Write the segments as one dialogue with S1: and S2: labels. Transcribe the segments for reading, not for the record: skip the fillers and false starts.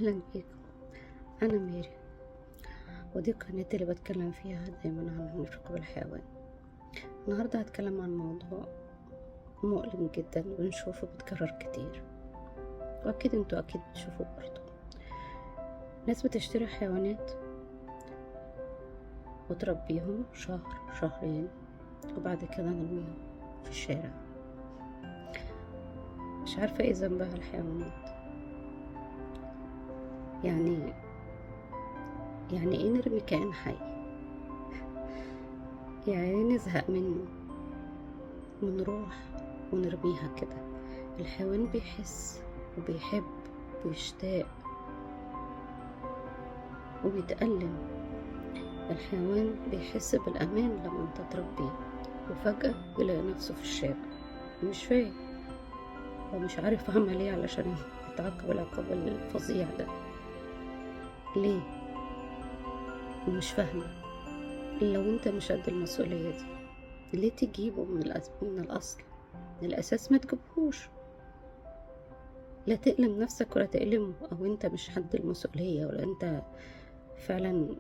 S1: أهلا بيكم، أنا ميري، ودي قناتي اللي بتكلم فيها دايما عن الرفق بالحيوان. النهاردة هتكلم عن موضوع مؤلم جدا بنشوفه بيتكرر كتير، وأكيد انتوا أكيد بتشوفوه برضه. ناس بتشتري حيوانات وتربيهم شهر شهرين وبعد كده نرميهم في الشارع. مش عارفة ايه ذنبها الحيوانات، يعني ايه نرمي كائن حي؟ يعني ايه نزهق منه ونروح ونرميها كده؟ الحيوان بيحس وبيحب وبيشتاق وبيتألم. الحيوان بيحس بالأمان لما انت تربيه، وفجأة يلاقي نفسه في الشارع مش فاهم ومش عارف عمل ايه علشان يتعاقب العقاب الفظيع ده ليه، ومش فاهمة. لو انت مش قد المسؤولية دي ليه تجيبه من الأصل؟ من الأساس ما تجيبهوش، لا تألم نفسك ولا تألمه، أو انت مش حد المسؤولية، ولا انت فعلا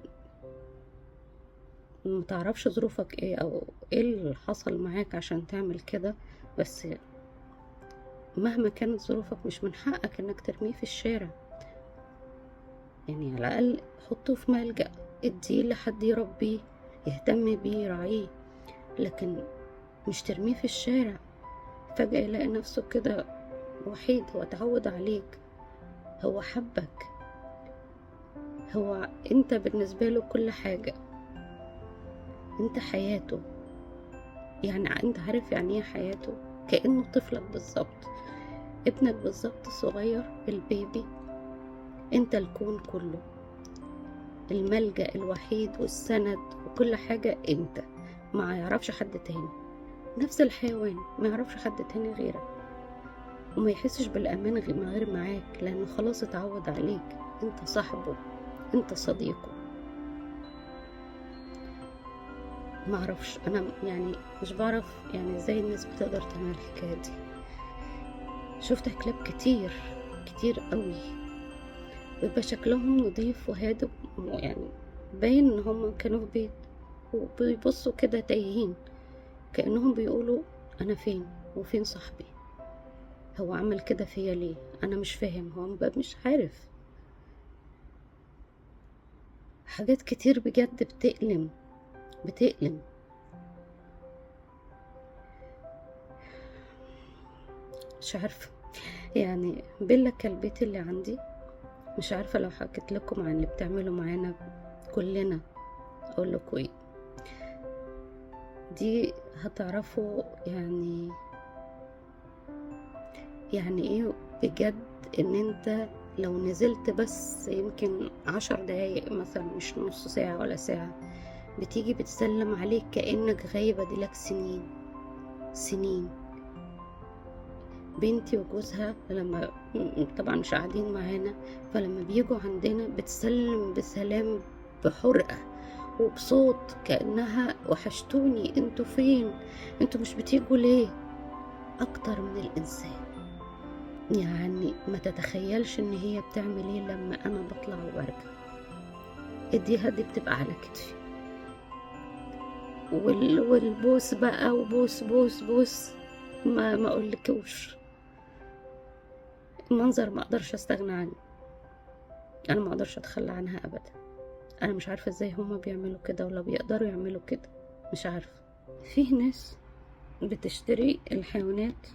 S1: متعرفش ظروفك ايه او ايه اللي حصل معاك عشان تعمل كده. بس مهما كانت ظروفك مش من حقك انك ترميه في الشارع. يعني على الاقل حطه في ملجأ، اديه لحد يربيه يهتم بيه يراعيه، لكن مش ترميه في الشارع فجأة يلاقي نفسه كده وحيد. هو اتعود عليك، هو حبك، هو انت بالنسبة له كل حاجة، انت حياته. يعني انت عارف يعني ايه حياته؟ كأنه طفلك بالظبط، ابنك بالظبط الصغير، البيبي. انت الكون كله، الملجأ الوحيد والسند وكل حاجة انت، ما يعرفش حد تاني. نفس الحيوان ما يعرفش حد تاني غيرك، وما يحسش بالأمان غير معاك، لأنه خلاص اتعود عليك، انت صاحبه، انت صديقه. ما اعرفش انا، يعني مش بعرف يعني ازاي الناس بتقدر تعمل الحكاية دي. شفت كلاب كتير كتير قوي بيبقى شكلهم نظيف وهادئ، يعني باين ان هم كانوا في بيت، وبيبصوا كده تايهين كأنهم بيقولوا انا فين وفين صاحبي، هو عمل كده فيا ليه، انا مش فاهم، هو مش عارف. حاجات كتير بجد بتألم بتألم. مش عارفة يعني بيلا كلبتي اللي عندي، مش عارفة لو حكيت لكم عن اللي بتعمله معانا كلنا اقول لكم ايه، دي هتعرفوا يعني ايه بجد. ان انت لو نزلت بس يمكن 10 دقايق مثلا، مش نص ساعة ولا ساعة، بتيجي بتسلم عليك كأنك غايبة دي لك سنين سنين. بنتي وجوزها لما طبعا مش قاعدين معانا، فلما بيجوا عندنا بتسلم بسلام بحرقة وبصوت كأنها وحشتوني، انتوا فين، انتوا مش بتيجوا ليه، اكتر من الانسان. يعني ما تتخيلش ان هي بتعمل ايه لما انا بطلع وبرجع. ايديها دي بتبقى على كتفي، والبوس بقى، وبوس بوس بوس، ما اقولكوش المنظر، ما اقدرش استغنى عنه، انا ما اقدرش اتخلى عنها ابدا. انا مش عارفه ازاي هما بيعملوا كده ولا بيقدروا يعملوا كده، مش عارفه. فيه ناس بتشتري الحيوانات،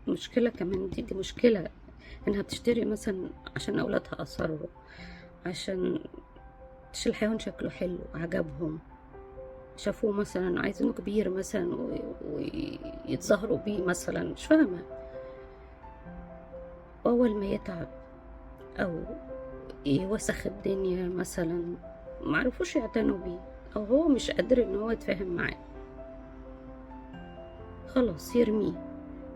S1: مشكله كمان دي مشكله، انها بتشتري مثلا عشان اولادها اصروا، عشان الحيوان شكله حلو عجبهم، شافوه مثلا عايزينه كبير مثلا ويتظاهروا بيه مثلا، مش فاهمه. اول ما يتعب او يوسخ الدنيا مثلا معرفوش يعتنوا بيه، او هو مش قادر ان هو يتفاهم معاه، خلاص يرميه.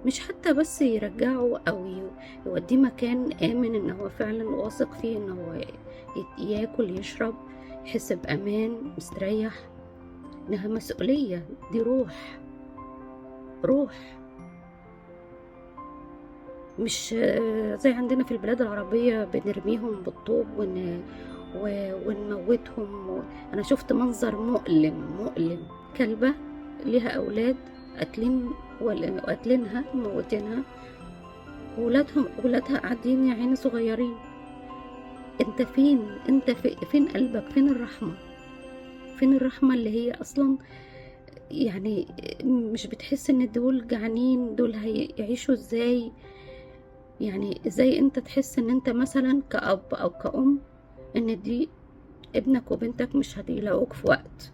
S1: مش حتى بس يرجعه او يوديه مكان امن ان هو فعلا واثق فيه ان هو ياكل يشرب يحس بامان مستريح. انها مسؤولية، دي روح روح. مش زي عندنا في البلاد العربية بنرميهم بالطوب ونموتهم. أنا شفت منظر مؤلم مؤلم، كلبة ليها أولاد قاتلين وقاتلينها موتينها، ولادها قاعدين يا عيني صغيرين. انت فين؟ انت فين قلبك؟ فين الرحمة؟ فين الرحمة اللي هي أصلا يعني مش بتحس ان دول جعانين، دول هيعيشوا ازاي؟ يعني ازاي انت تحس ان انت مثلا كأب او كأم ان دي ابنك وبنتك مش هيلاقوك في وقت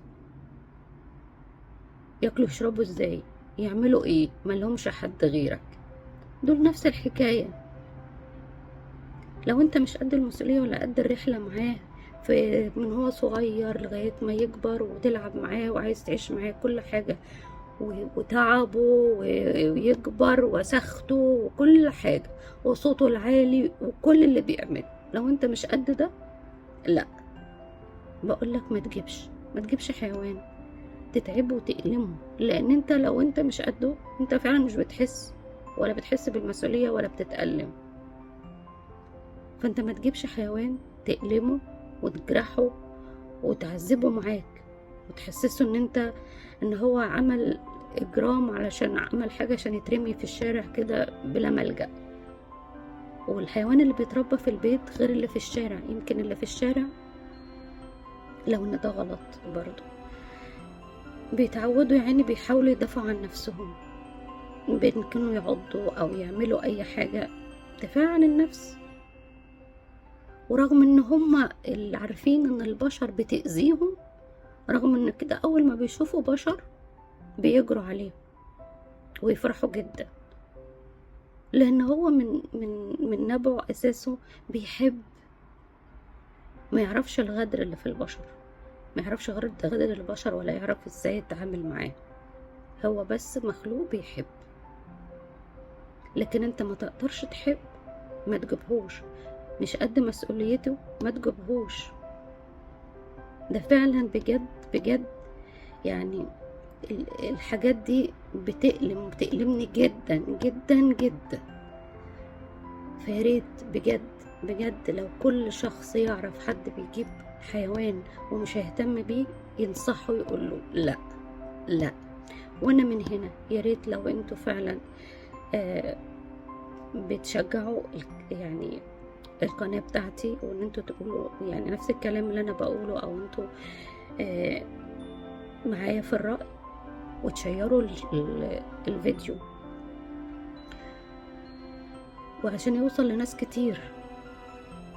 S1: ياكلوا يشربوا ازاي، يعملوا ايه، ما لهمش حد غيرك. دول نفس الحكاية. لو انت مش قد المسؤولية ولا قد الرحلة معاه في من هو صغير لغاية ما يكبر، وتلعب معاه وعايز تعيش معاه كل حاجة وتعبه ويكبر وسخته وكل حاجة وصوته العالي وكل اللي بيعمله، لو انت مش قد ده لا، بقولك ما تجيبش، ما تجيبش حيوان تتعبه وتألمه، لان انت لو انت مش قده انت فعلا مش بتحس ولا بتحس بالمسؤولية ولا بتتألم. فانت ما تجيبش حيوان تألمه وتجرحه وتعذبه معاك وتحسسه ان انت ان هو عمل اجرام علشان عمل حاجة عشان يترمي في الشارع كده بلا ملجأ. والحيوان اللي بيتربى في البيت غير اللي في الشارع، يمكن اللي في الشارع لو ان ده غلط برضو بيتعودوا يعني بيحاولوا يدافعوا عن نفسهم، بيمكنوا يعضوا او يعملوا اي حاجة دفاع عن النفس. ورغم ان هم اللي عارفين ان البشر بتأذيهم، رغم ان كده اول ما بيشوفوا بشر بيجروا عليهم ويفرحوا جدا، لان هو من من من نبعه اساسه بيحب، ما يعرفش الغدر اللي في البشر، ما يعرفش غدر البشر ولا يعرف ازاي يتعامل معاه، هو بس مخلوق بيحب. لكن انت ما تقدرش تحب، ما تجيبهوش، مش قد مسؤوليته ما تجيبهوش. ده فعلا بجد بجد يعني الحاجات دي بتألم وبتألمني جدا جدا جدا. فياريت بجد بجد لو كل شخص يعرف حد بيجيب حيوان ومش هيهتم بيه ينصحه يقول له لا لا. وانا من هنا ياريت لو انتوا فعلا بتشجعوا يعني القناة بتاعتي، وان انتوا تقولوا يعني نفس الكلام اللي انا بقوله، او انتوا معايا في الرأي، وتشيروا الفيديو وعشان يوصل لناس كتير،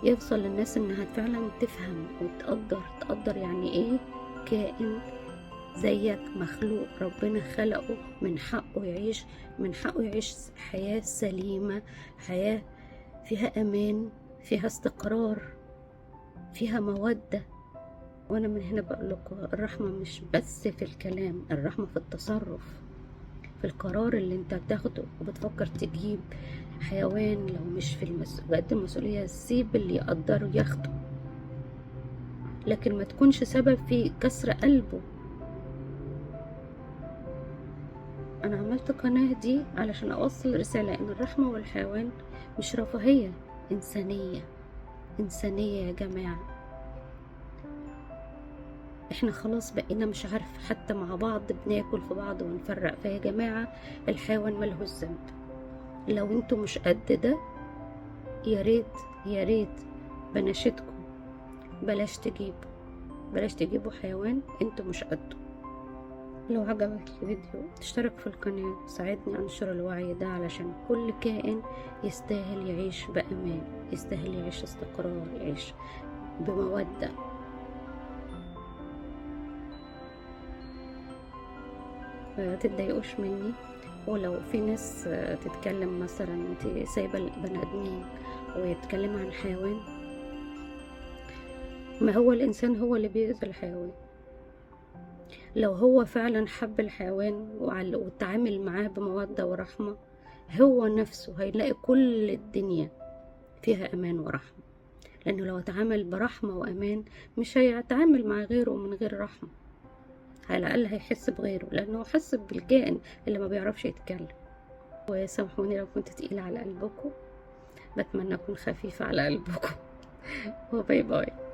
S1: يوصل للناس انها فعلا تفهم وتقدر، تقدر يعني ايه كائن زيك مخلوق ربنا خلقه، من حقه يعيش، من حقه يعيش حياة سليمة، حياة فيها امان، فيها استقرار، فيها مودة. وانا من هنا بقول لكم الرحمة مش بس في الكلام، الرحمة في التصرف، في القرار اللي انت بتاخده وبتفكر تجيب حيوان. لو مش في قد المسؤولية سيب اللي يقدره ياخده، لكن ما تكونش سبب في كسر قلبه. انا عملت قناة دي علشان اوصل رسالة ان الرحمة والحيوان مش رفاهية، انسانية، انسانية يا جماعة. احنا خلاص بقينا مش عارف حتى مع بعض بناكل في بعض ونفرق. فيا جماعة الحيوان ملهوش ذنب، لو انتوا مش قد ده يا ريت يا ريت بناشدكم بلاش تجيبوا، بلاش تجيبوا حيوان انتوا مش قده. لو عجبك الفيديو اشترك في القناة، ساعدني انشر الوعي ده علشان كل كائن يستاهل يعيش بأمان، يستاهل يعيش استقرار، يعيش بمودة. ما تتضايقوش مني، ولو في ناس تتكلم مثلا انت سايبه البني ادمين ويتكلم عن حيوان، ما هو الانسان هو اللي بيأذي الحيوان. لو هو فعلا حب الحيوان وتعامل معاه بمودة ورحمة، هو نفسه هيلاقي كل الدنيا فيها امان ورحمة. لانه لو اتعامل برحمة وامان مش هيتعامل مع غيره من غير رحمة، على الأقل هيحس بغيره، لأنه حس بالكائن اللي ما بيعرفش يتكلم. وسامحوني لو كنت تقيلة على قلبكم. بتمنى أكون خفيفة على قلبكم. و bye bye.